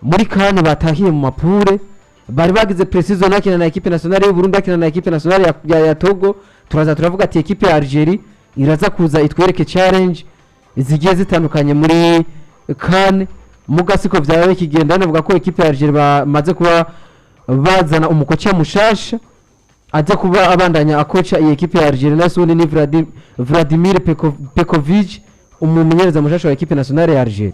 Muri CAN batahiye mu ma poules, bari bagize pré-saison bakina na équipe nationale y'u Burundi, bakina na équipe nationale ya Togo. Turaza turavuga ati équipe ya Algeria iraza kuza itwereke challenge zigiye zitandukanye muri CAN. Muga siko vyaba bikigenda. Navuga ko équipe ya Algeria bamaze kuba bazana umu coach mushasha aza kuba abandanya akoca iyi équipe ya Algeria, na sundi ni Vladimir Pekovic, umumenyereza mushasha wa équipe nationale ya Algeria.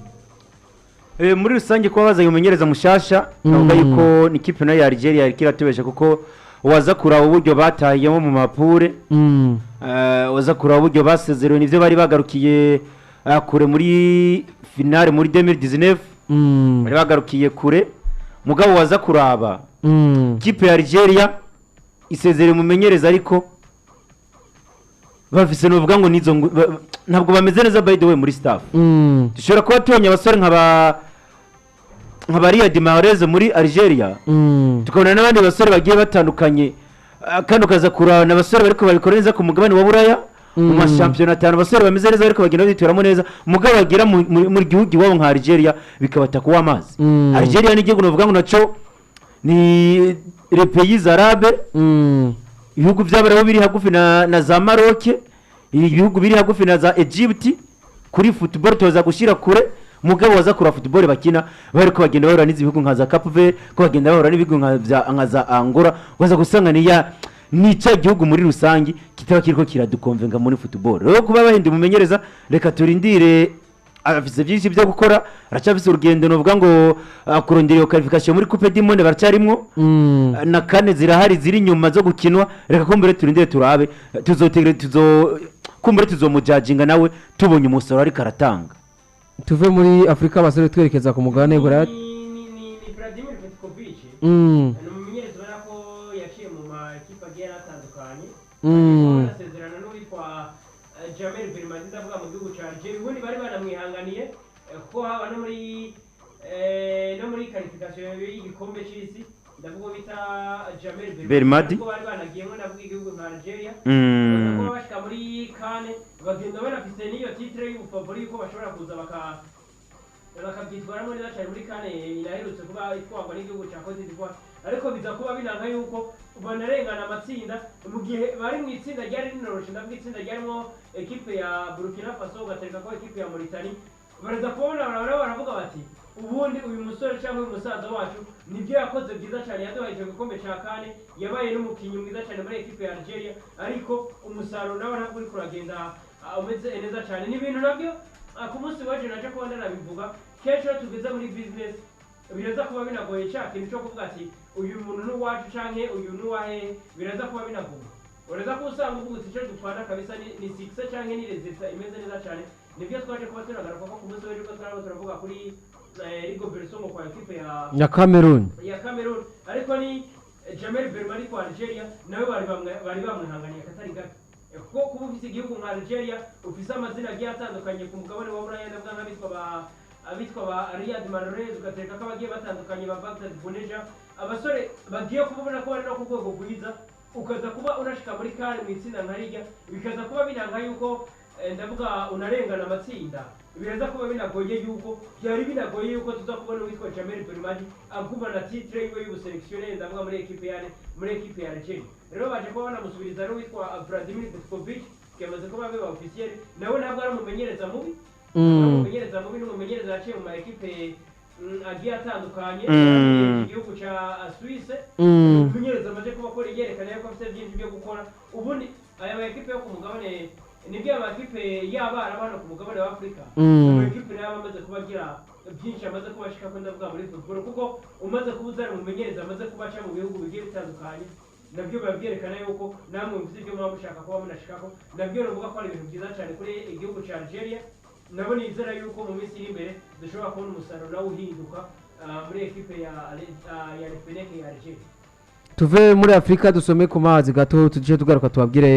Muri rusange, kuba bazanye umumenyereza mushasha, navuga yuko ni ikipe nayo ya Algeria yariko iratubesha, kuko waza kuraba uburyo batahiyemo mu ma poules, waza kuraba uburyo basezerewe, nivyo bari bagarukiye kure muri finale muri 2019. Bari bagarukiye kure, mugabo waza kuraba ikipe ya Algeria isezereye umumenyereza, ariko bafise, novuga ngo nizo ntabwo bameze neza by the way muri staff. Dushobora kuba tubonye abasore nka ba Riyad Mahrez muri Algeria, tukabona n'abandi basore bagiye batandukanye. Kandi ukaza kuraba abasore bariko babikora neza ku mugabane wa Buraya mu mashampiyona atanu, abasore bameze neza bariko bagenda bituramo neza, mugabo bagera mu gihugu iwabo nka Algeria bikabata kuwa amazi. Algeria ni igihugu novuga ngo naco ni les pays arabes, ibihugu by'abarabu biri hagufi na za Maroc, ibihugu biri hagufi na za Egypt. Kuri football tuza gushyira kure, mugabo waza kura football bakina, bariko bagenda bahura n'izi bihugu nka za Cape Verde, ko bagenda bahura n'ibihugu nka za Angola, waza gusanga ni ya ni cya gihugu muri rusange kitaba kiriko kiradukonvenga muri football. Rero kuba bahinda umumenyereza, reka turindire, afise byinshi byo gukora, aracyafise urugendo, novuga ngo kurondera iyo qualification muri Coupe du Monde baracyarimwo, na kane zirahari ziri inyuma zo gukinwa. Reka kumbure turindire turabe, tuzotegere, tuzo kumbure tuzomujajinga nawe tubonye umusaruro ariko aratanga. Tuve muri Afurika, abasore, twerekeza ku mugabane w'Uburayi. Ni Vladimir Petkovic. Ni umumenyereza ubona ko yaciye mu makipe agiye atandukanye. Anasezerana n'uwitwa Jamel Belmadi, ndavuga mu gihugu ca Algeria. Ubundi bari banamwihanganiye, kuko haba no muri qualification y'igikombe c'isi, ndavuga uwo bita Jamel Belmadi. Kuko bari banagiyemo, ndavuga igihugu nka Algeria, baza kuba bashika muri CAN, bagenda banafise n'iyo titre y'ubu favori yuko bashobora kuza bakabyitwaramo neza cyane muri CAN inaherutse kuba itwarwa n'igihugu cya Cote d'Ivoire. Ariko biza kuba binanka yuko banarengana amatsinda mu gihe bari mu itsinda ryari rinoroshe, ndavuga itsinda ryarimo ekipe ya Burkina Faso, ugatereka ko ekipe ya Mauritania. Baraza kubona barabara baravuga bati ubundi uyu musore cyangwa uyu musaza wacu nibyo yakoze byiza cyane, yaduhaye icyo gikombe cya CAN, yabaye n'umukinnyi mwiza cyane muri ekipe ya Algeria, ariko umusaruro nawe ntabwo uri kuragenda umeze neza cyane. Ni ibintu nabyo ku munsi w'ejo naje kuba ndanabivuga kenshi, iyo tugeze muri business biraza kuba binagoye cya kintu cyo kuvuga ati uyu muntu ni uwacu canke uyu ni uwahehe. Biraza kuba binagoye, uraza kuba usanga uvuga uti icyo dupfana kabisa ni succès canke ni résultat imeze neza cyane. Nibyo twaje kuba tunagaruka ko ku munsi w'ejo ko twarabo turavuga kuri Rigobert Song kwa ekipe ya ya Cameroon. Ya Cameroon. Ariko ni Jamel Belmadi kwa Algeria nawe bari bamwihanganiye akatari gato. Kuko kuba ufise igihugu nka Algeria, ufise amazina agiye atandukanye ku mugabane wa Buraya, ndavuga nk'abitwa ba abitwa ba Riyad Mahrez, ugatereka ko abagiye batandukanye ba Baghdad Bounedjah, abasore bagiye kubona ko bari no ku rwego rwiza, ukaza kuba unashika muri CAN mu itsinda nka rijya, bikaza kuba binanka yuko ndavuga unarengana amatsinda, biraza kuba binagoye yuko byari binagoye yuko tuza kubona uwitwa Jamel Belmadi agumana titre yiwe y'ubu sélectionneur, ndavuga muri ekipe ya Algeria. Rero baje kuba banamusubiriza n'uwitwa Vladimir Petkovic, yamaze kuba biba officiel. Nawe ntabwo ari umumenyereza mubi. Umumenyereza mubi n'umumenyereza yaciye mu ma ekipe agiye atandukanye igihugu ca Suisse. Umumenyereza amaze kuba akora, yerekana yuko afite byinshi byo gukora. Ubundi aya ma ekipe yo ku mugabane, nibyo aya makipe y'abarabu hano ku mugabane wa Afurika, ama ekipe nayo aba amaze kuba agira byinshi amaze kuba ashika ko, ndavuga muri football, kuko umaze kuba uzana umumenyereza amaze kuba aca mu bihugu bigiye bitandukanye, nabyo biba byerekana yuko namwe mufite ibyo muba mushaka kuba munashikako. Nabyo ruvuga ko ari ibintu byiza cyane kuri igihugu cya Algeria. Nabo nizera yuko mu minsi iri imbere dushobora kubona umusaruro nawo uhinduka muri ekipe ya Fenech ya Algeria. Tuve muri Afurika, dusome ku mazi gato, tujye tugaruka tubabwire.